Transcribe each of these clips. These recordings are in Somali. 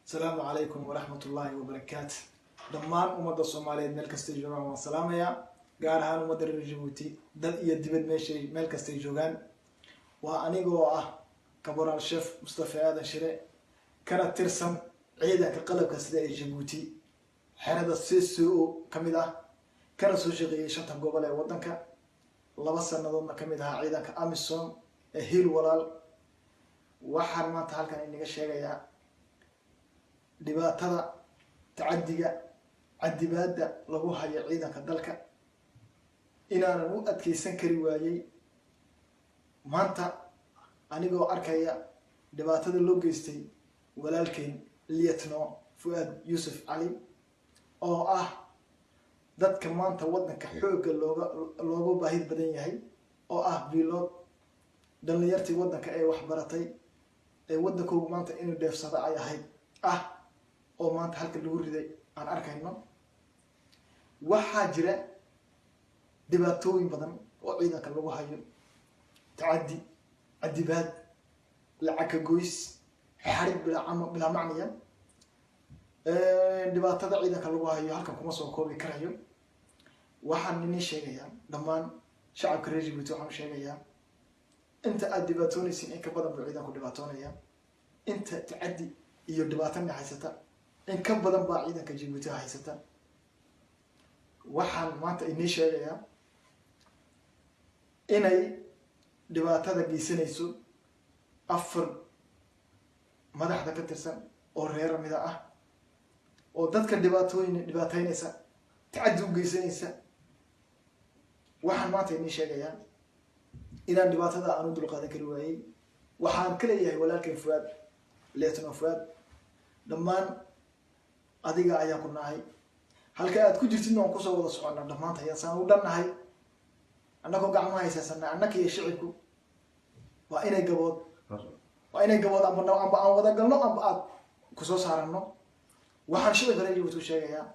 Asalaamu calaykum waraxmat ullaahi wabarakaatu. Dhammaan ummadda Soomaaliyeed meel kastay joogaan waan salaamayaa, gaar ahaan ummadda reer Jabuuti, dal iyo dibad meeshay meel kastay joogaan. Waa anigoo ah Caporal Chef Mustafa Aadan Shire, kana tirsan ciidanka qalabka sida ee Jabuuti, xerada CCO ka mid ah, kana soo shaqeeyay shanta gobol ee waddanka, 2 sanadoodna ka mid ahaa ciidanka AMISOM ee Hiil Walaal. Waxaan maanta halkan inaga sheegayaa dhibaatada, tacadiga, cadibaadda lagu hayo ciidanka dalka, inaanan u adkeysan kari waayey maanta anigoo arkaya dhibaatada loo geystay walaalkeyn Lieutenant Fuaad Yuusuf Cali, oo ah dadka maanta waddanka xoogga looga baahid badan yahay, oo ah pilote, dhalinyartii waddanka ee waxbaratay ee waddankoogu maanta inuu dheefsado ay ahayd ah, oo maanta halka lagu riday aan arkayno. Waxaa jira dhibaatooyin badan oo ciidanka lagu hayo: tacaddi, cadibaad, lacag ka goys, xarig bilaa macniya. Dhibaatada ciidanka lagu hayo halkan kuma soo koobi karayo. Waxaan ini sheegayaa dhammaan shacabka reer Jabuuti, waxaan u sheegayaa inta aada dhibaatoonaysin in ka badan buu ciidanku dhibaatoonaya. Inta tacaddi iyo dhibaatana haysata in ka badan baa ciidanka Jabuuti haysata. Waxaan maanta inii sheegayaa inay dhibaatada geysanayso afar madaxda ka tirsan oo reer mida ah, oo dadka dhibaataynaysa, tacaddi u geysanaysa. Waxaan maanta inii sheegayaa inaan dhibaatada aan u dulqaadan kari waayey. Waxaan ka leeyahay walaalkay Fuaad, Lieutenant Fuaad, dhammaan adiga ayaan ku nahay. Halka aad ku jirtidna waan kusoo wada soconnaa dhammaanta ayaan saan u dhannahay, annagoo gacmaha haysaysana, annaka iyo shicibku. Waa inay gabood amba aan wada galno amba aad kusoo saarano. Waxaan shicibka reer Jabuuti u sheegayaa: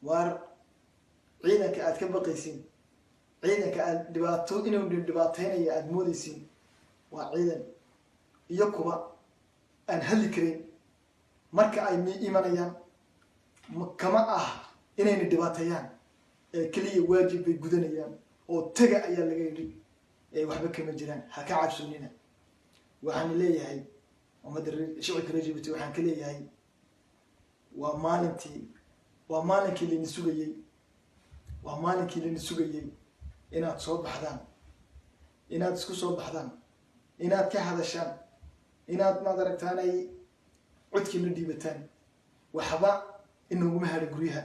waar ciidanka aad ka baqaysiin, ciidanka aad dhibaato inuu dhibaateynayo aada moodeysiin, waa ciidan iyo kuwa aan hadli karin. Marka ay mi imanayaan kama ah inayna dhibaateeyaan ee keliya, waajib bay gudanayaan oo taga ayaa laga yidhi ee waxba kama jiraan, ha ka cabsoonina. Waxaan leeyahay ummadda shicibka reer Jabuuti, waxaan ka leeyahay waa maalinkii layna sugayey, waa maalinkii layna sugayey inaad soo baxdaan, inaad isku soo baxdaan, inaad ka hadashaan, inaad maad aragtaanay codkiina dhiibataan. Waxba inaguma hadha guryaha.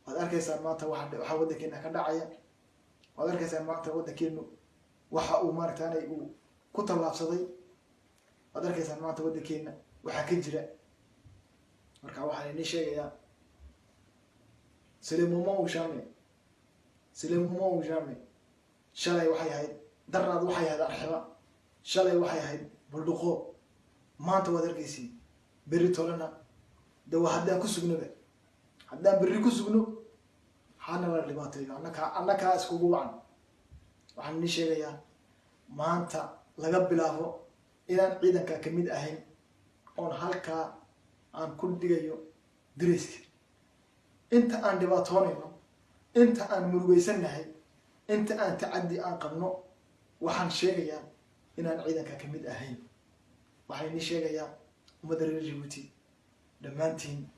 Waad arkaysaan maanta waxaa waddankeena ka dhacaya. Waad arkaysaan maanta waddankeenu waxa uu maaragtaanay uu ku tallaabsaday. Waad arkaysaan maanta waddankeena waxaa ka jira. Marka waxaan inii sheegayaa: c'est le moment ou jamais, c'est le moment ou jamais. Shalay waxay ahayd, daraad waxay ahayd Arxiba, shalay waxay ahayd Buldhuqo, maanta waad arkaysiin. Berri tolena de waa haddaan ku sugnoba, haddaan berri ku sugno hana la dhibaateeyo, annakaa iskugu wacan. Waxaan inii sheegayaa maanta laga bilaabo inaan ciidankaa kamid ahayn, oon halkaa aan ku dhigayo dareyska. Inta aan dhibaatoonayno, inta aan murugaysannahay, inta aan tacaddi aan qabno, waxaan sheegayaa inaan ciidanka kamid ahayn. Waxaan inii sheegayaa ummadda reer Jabuuti dhammaantiin,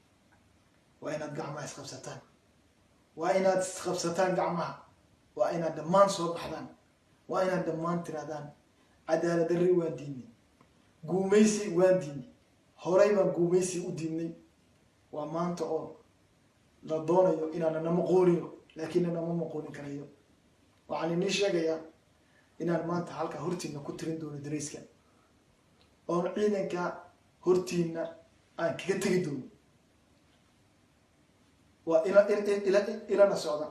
waa inaad gacmaha isqabsataan, waa inaad isqabsataan gacmaha, waa inaad dhammaan soo baxdaan, waa inaad dhammaan tirahdaan: cadaalad darri waan diidnay, guumaysi waan diidnay, horay baan guumaysi u diidnay. Waa maanta oo la doonayo inaana nama qooniyo, laakiin nanama maqoonin karayo. Waxaan inii sheegayaa inaan maanta halka hortiina ku tirin doono dareyska, oon ciidanka hortiina aan kaga tegi doono. Waa ila ilana socda.